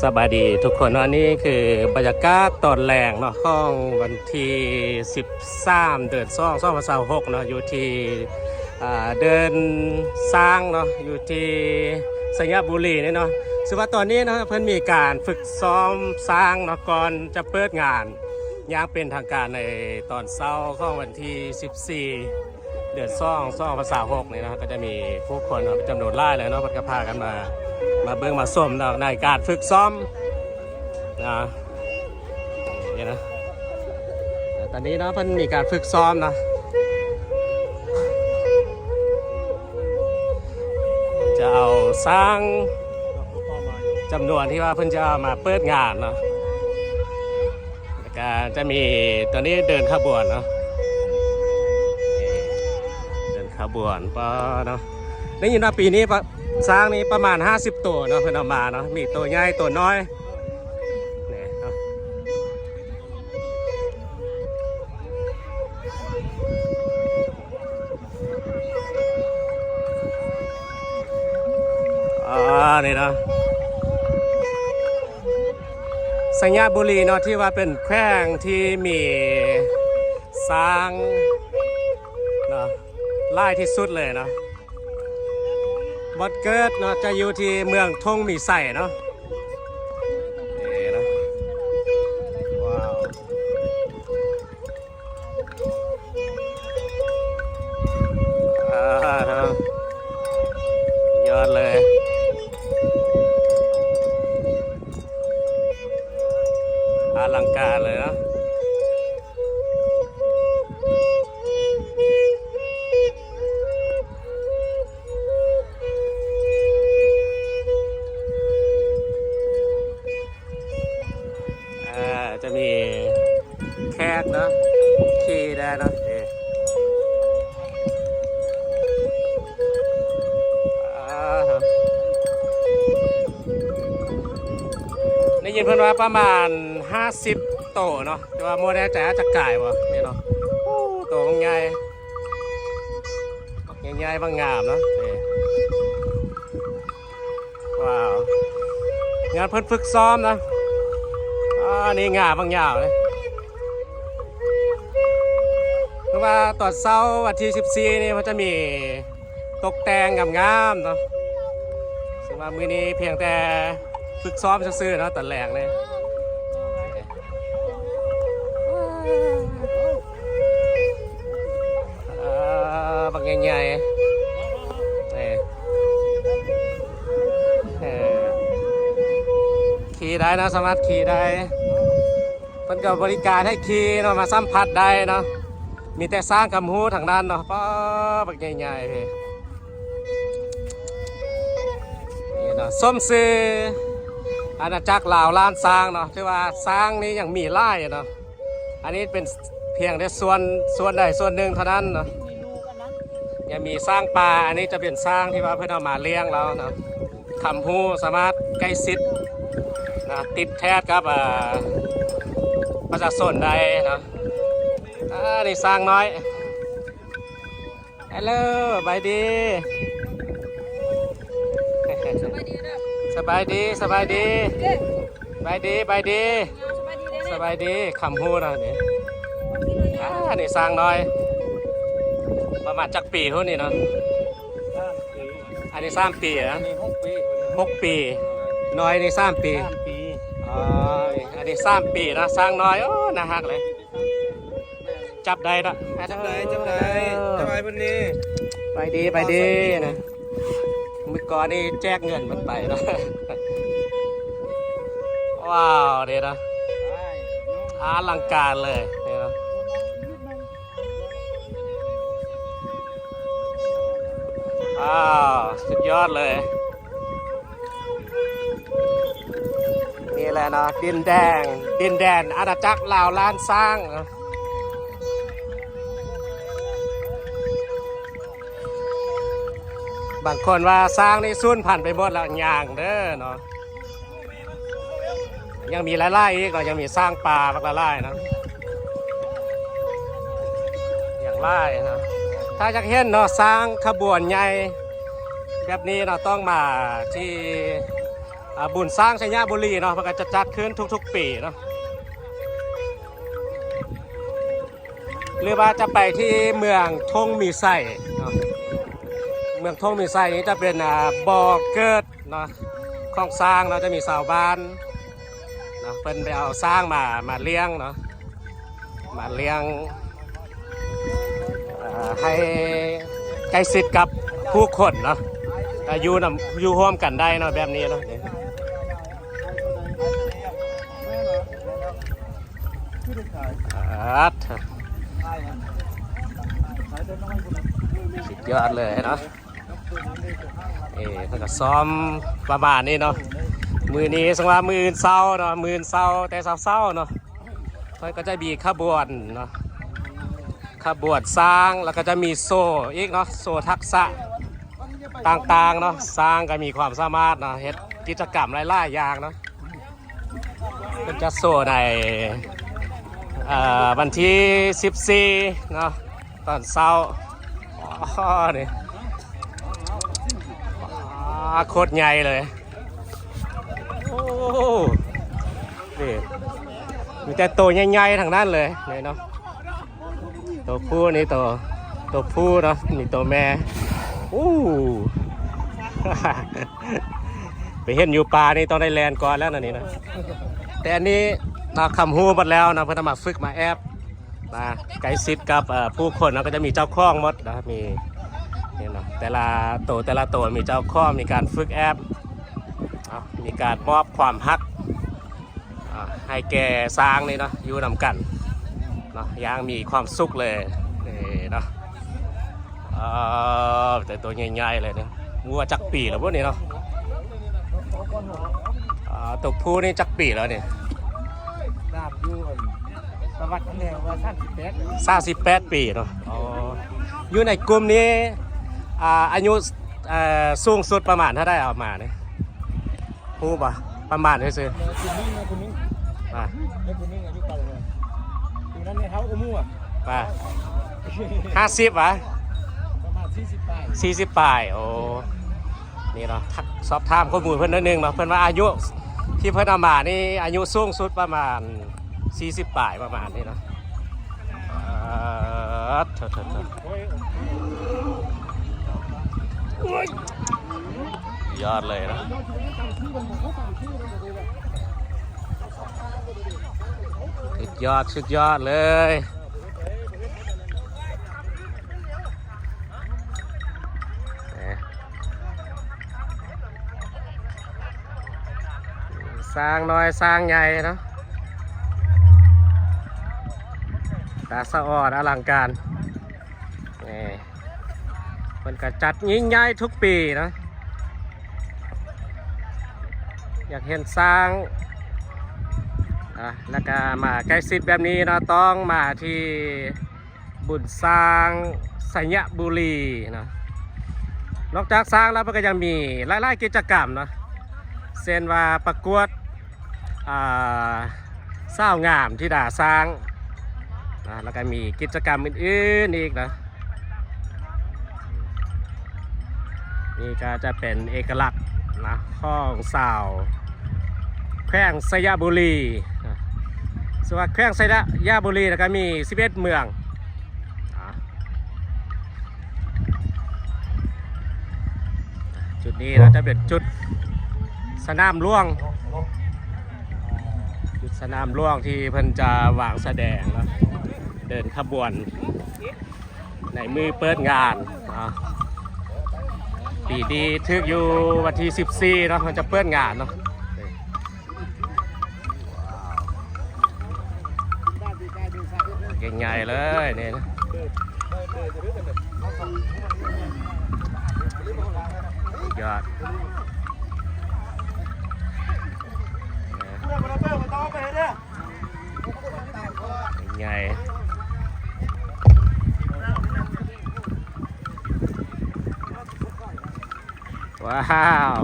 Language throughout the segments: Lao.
ສະບາຍດີທຸກຄົນເນາະ, ນີ້ຄືບັນຍາກາດຕອນແລງເນາະ ຂອງວັນທີສິບສາມ ເດືອນສອງ ສອງພັນຊາວຫົກເນາະ, ຢູ່ທີ່ ອ່າ ເດີ່ນຊ້າງເນາະ ຢູ່ທີ່ໄຊຍະບູລີນີ້ເນາະ. ຖືວ່າຕອນນີ້ເນາະ ເພິ່ນມີການຝຶກຊ້ອມຊ້າງເນາະ ກ່ອນຈະເປີດງານຢ່າງເປັນທາງການໃນຕອນເຊົ້າຂອງວັນທີສິບສີ່ ເດືອນສອງ ສອງພັນຊາວຫົກນີ້ເນາະ, ກໍຈະມີຜູ້ຄົນເນາະ ເປັນຈຳນວນຫຼາຍເລີຍເນາະ, ເພິ່ນກໍພາກັນມາ ມາເບິ່ງມາຊົມເນາະ ໃນການຝຶກຊ້ອມນະ. ນີ້ນະ ຕອນນີ້ເນາະ ເພິ່ນມີການຝຶກຊ້ອມເນາະ, ຈະເອົາຊ້າງຈຳນວນທີ່ວ່າເພິ່ນຈະເອົາມາເປີດງານເນາະ. ແລ້ວກະຈະມີ ຕອນນີ້ເດີນຂະບວນເນາະ, ເດີນຂະບວນ ປາເນາະ. ໄດ້ຍິນວ່າປີນີ້ປະ ຊ້າງນີ້ປະມານຫ້າສິບໂຕເນາະ ເພິ່ນເອົາມາເນາະ, ມີໂຕໃຫຍ່ໂຕນ້ອຍ ນີ້ເນາະ. ອາ ນີ້ເນາະ ໄຊຍະບູລີເນາະ ຖືວ່າເປັນແຂວງທີ່ມີຊ້າງເນາະ ຫຼາຍທີ່ສຸດເລີຍເນາະ. ບ່ອນເກີດເນາະ ຈະຢູ່ທີ່ເມືອງທົ່ງມີໄຊເນາະ. ນີ້ເນາະ ວ້າວ ອາ ເນາະ ຍອດເລີຍ ອະລັງການເລີຍເນາະ. ອ່າ ຈະມີແຂກເນາະ ຂີ່ໄດ້ເນາະ ເອີ ອ່າ ໄດ້ຍິນເພິ່ນວ່າປະມານຫ້າສິບໂຕເນາະ ແຕ່ວ່າບໍ່ແນ່ໃຈວ່າຈະກາຍບໍ່ ນີ້ເນາະ. ໂອ້ ໂຕບັກໃຫຍ່ ບັກໃຫຍ່ໆ ບັກງາມເນາະ ເອີ. ວ້າວ ງານເພິ່ນຝຶກຊ້ອມນະ. ອາ ນີ້ງາບັກຍາວເລີຍ ເພາະວ່າຕອນເຊົ້າວັນທີສິບສີ່ນີ້ ເພິ່ນຈະມີຕົກແຕ່ງງາມໆເນາະ, ເຊິ່ງວ່າມື້ນີ້ພຽງແຕ່ຝຶກຊ້ອມຊື່ໆເນາະ ຕອນແລງນີ້. ເອີ ບັກໃຫຍ່ໆ ນີ້ ເອີ ຂີ່ໄດ້ເນາະ ສາມາດຂີ່ໄດ້. ເພິ່ນກໍບໍລິການໃຫ້ຂີ່ເນາະ ມາສຳຜັດໄດ້ເນາະ. ມີແຕ່ຊ້າງຄຳຮູ້ທັງນັ້ນເນາະ. ປ້າ ບັກໃຫຍ່ໆ ນີ້ເນາະ ສົມຊື່ອານາຈັກລາວລ້ານຊ້າງເນາະ. ຖືວ່າຊ້າງນີ້ຍັງມີຫຼາຍເນາະ. ອັນນີ້ເປັນພຽງແຕ່ສ່ວນ ສ່ວນໃດສ່ວນໜຶ່ງເທົ່ານັ້ນເນາະ. ຍັງມີຊ້າງປ່າ ອັນນີ້ຈະເປັນຊ້າງທີ່ວ່າເພິ່ນເອົາມາລ້ຽງແລ້ວເນາະ. ຄຳຮູ້ສາມາດໃກ້ຊິດນະ ຕິດແທດກັບ ເອີ ປະຊາຊົນໄດ້ເນາະ. ອາ ນີ້ຊ້າງນ້ອຍ. ຮັລໂຫຼ ສະບາຍດີ ສະບາຍດີເດີ ສະບາຍດີ ສະບາຍດີ ເດ້ ສະບາຍດີ ສະບາຍດີ ສະບາຍດີເດ້ ສະບາຍດີ ຄຳຮູ້ນະນີ້. ອາ ນີ້ຊ້າງນ້ອຍ ປະມານຈັກປີພຸ້ນນີ້ເນາະ? ອັນນີ້ສາມປີນະ ອັນນີ້ຫົກປີ ຫົກປີ ນ້ອຍນີ້ສາມປີ ສາມປີ. ອໍ ອັນນີ້ສາມປີນະ ຊ້າງນ້ອຍ. ໂອ້ ໜ້າຮັກເລີຍ. ຈັບໄດ້ເນາະ ຈັບໄດ້ ຈັບໄດ້ ຈັບໄດ້ເພິ່ນນີ້. ໄປດີ ໄປດີນະ. ມື້ກ່ອນນີ້ແຈກເງິນມັນໄປເນາະ. ວ້າວ ເດ້ເນາະ ອະລັງການເລີຍເນາະ. ອ້າວ ສຸດຍອດເລີຍ. ນີ້ແຫຼະເນາະ ດິນແດງ ດິນແດນອານາຈັກລາວລ້ານຊ້າງເນາະ. ບາງຄົນວ່າຊ້າງນີ້ສູນພັນໄປໝົດແລ້ວ ຍັງເດີເນາະ. ຍັງມີຫຼາຍໆອີກເນາະ ຍັງມີຊ້າງປ່າບັກຫຼາຍໆເນາະ ຢ່າງຫຼາຍເນາະ. ຖ້າຢາກເຫັນເນາະ ຊ້າງຂະບວນໃຫຍ່ແບບນີ້ເນາະ ຕ້ອງມາທີ່ ອ່າ ບຸນຊ້າງໄຊຍະບູລີເນາະ ເພິ່ນກໍຈະຈັດຂຶ້ນທຸກໆປີເນາະ ຫຼືວ່າຈະໄປທີ່ເມືອງທົ່ງມີໄຊເນາະ ເມືອງທົ່ງມີໄຊນີ້ຈະເປັນ ອ່າ ບໍ່ເກີດເນາະ ຂອງຊ້າງເນາະ ຈະມີຊາວບ້ານເນາະ ເພິ່ນໄປເອົາຊ້າງມາ ມາລ້ຽງເນາະ ມາລ້ຽງ ເອີ ໃຫ້ໃກ້ຊິດກັບຜູ້ຄົນເນາະ ກໍຢູ່ນຳ ຢູ່ຮ່ວມກັນໄດ້ເນາະ ແບບນີ້ເນາະ ອາດ ສຸດຍອດເລີຍເນາະ. ເອີ ເພິ່ນກໍຊ້ອມປະມານນີ້ເນາະ ມື້ນີ້ ສົມມຸດວ່າມື້ອື່ນເຊົ້າເນາະ ມື້ອື່ນເຊົ້າແຕ່ເຊົ້າໆເນາະ ເພິ່ນກໍຈະມີຂະບວນເນາະ ຂະບວນຊ້າງ ແລ້ວກໍຈະມີໂຊອີກເນາະ ໂຊທັກສະຕ່າງໆເນາະ ຊ້າງກໍມີຄວາມສາມາດເນາະ ເຮັດກິດຈະກຳຫຼາຍໆຢ່າງເນາະ. ເພິ່ນຈະໂຊໃນ ເອີ ວັນທີສິບສີ່ເນາະ ຕອນເຊົ້າ ອໍ ນີ້ ອໍ ໂຄດໃຫຍ່ເລີຍ ໂອ້ ນີ້ ມີແຕ່ໂຕໃຫຍ່ໆທັງນັ້ນເລີຍ ນີ້ເນາະ. ໂຕຜູ້ນີ້ໂຕ ໂຕຜູ້ເນາະ ນີ້ໂຕແມ່ ໂອ້ ໄປເຫັນຢູ່ປ່ານີ້ຕ້ອງໄດ້ແລ່ນກ່ອນແລ້ວນະນີ້ນະ ແຕ່ອັນນີ້ເນາະ ຄຳຮູ້ໝົດແລ້ວເນາະ ເພິ່ນເອົາມາຝຶກມາແອບນະ ໃກ້ຊິດກັບ ເອີ ຜູ້ຄົນເນາະ ກໍຈະມີເຈົ້າຂອງໝົດນະ ມີນີ້ເນາະ ແຕ່ລະໂຕ ແຕ່ລະໂຕມີເຈົ້າຂອງ ມີການຝຶກແອບເນາະ ມີການມອບຄວາມຮັກ ອ່າ ໃຫ້ແກ່ຊ້າງນີ້ເນາະ ຢູ່ນຳກັນເນາະ ຢ່າງມີຄວາມສຸກເລີຍ ນີ້ເນາະ ເອີ ແຕ່ໂຕໃຫຍ່ໆເລີຍນີ້ ບໍ່ວ່າຈັກປີແລ້ວບໍ່ນີ້ເນາະ ອ່າ ໂຕຜູ້ນີ້ຈັກປີແລ້ວນີ້ ຕາມຢູ່ອັນປະຫວັດມັນແລ້ວວ່າສາມສິບແປດ ສາມສິບແປດປີເນາະ ອໍ ຢູ່ໃນກຸ່ມນີ້ ອ່າ ອາຍຸ ເອີ ສູງສຸດປະມານເທົ່າໃດເອົາມານີ້? ຮູ້ບໍ່? ປະມານຊື່ໆ ແລ້ວຜູ້ຍິງ ແລ້ວຜູ້ຍິງ ອ່າ ແລ້ວຜູ້ຍິງອາຍຸປານເທົ່າໃດ? ຜູ້ນັ້ນໃນເຮົາກໍໝູ່ ວ່າ ຫ້າສິບຫວາ? ປະມານສີ່ສິບປາຍ ສີ່ສິບປາຍ ໂອ້ ນີ້ເນາະ ສອບຖາມຂໍ້ມູນເພິ່ນໜ້ອຍໜຶ່ງເນາະ ເພິ່ນວ່າອາຍຸທີ່ເພິ່ນເອົາມານີ້ ອາຍຸສູງສຸດປະມານສີ່ສິບປາຍ ປະມານນີ້ເນາະ. ເອີ ໂຖໆໆ ຍອດເລີຍເນາະ ສຸດຍອດ ສຸດຍອດເລີຍ ຊ້າງນ້ອຍຊ້າງໃຫຍ່ເນາະ ຕາສະອອນອະລັງການ ນີ້ ເພິ່ນກໍຈັດຍິ່ງໃຫຍ່ທຸກປີເນາະ ຢາກເຫັນຊ້າງ ອ່າ ແລ້ວກໍມາໃກ້ຊິດແບບນີ້ເນາະ ຕ້ອງມາທີ່ ບຸນຊ້າງໄຊຍະບູລີເນາະ ນອກຈາກຊ້າງແລ້ວ ເພິ່ນກໍຍັງມີຫຼາຍໆກິດຈະກຳເນາະ ເຊັ່ນວ່າປະກວດ ອ່າ ສາວງາມທິດາຊ້າງນະ ແລ້ວກໍມີກິດຈະກຳອື່ນໆອີກເນາະ ນີ້ກໍຈະເປັນເອກະລັກນະ ຂອງຊາວແຂວງໄຊຍະບູລີນະ ສຳລັບແຂວງໄຊຍະບູລີນະ ກໍມີສິບເອັດເມືອງ ອ່າ ຈຸດນີ້ນະຈະເປັນຈຸດສະໜາມຫຼວງ ຈຸດສະໜາມຫຼວງທີ່ເພິ່ນຈະວາງສະແດງເນາະ ເດີນຂະບວນໃນມື້ເປີດງານເນາະ ປີນີ້ຖືກຢູ່ວັນທີສິບສີ່ເນາະ ເພິ່ນຈະເປີດງານເນາະ. ໃຫຍ່ໆເລີຍນີ້ນະ ຍອດ ໃຫຍ່ ວ້າວ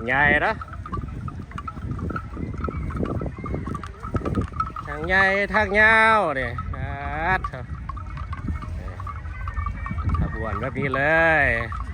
ໃຫຍ່ເນາະ ທັງໃຫຍ່ທັງຍາວເດ້ ປາດໂທ້. ກວນແບບນີ້ເລີຍ.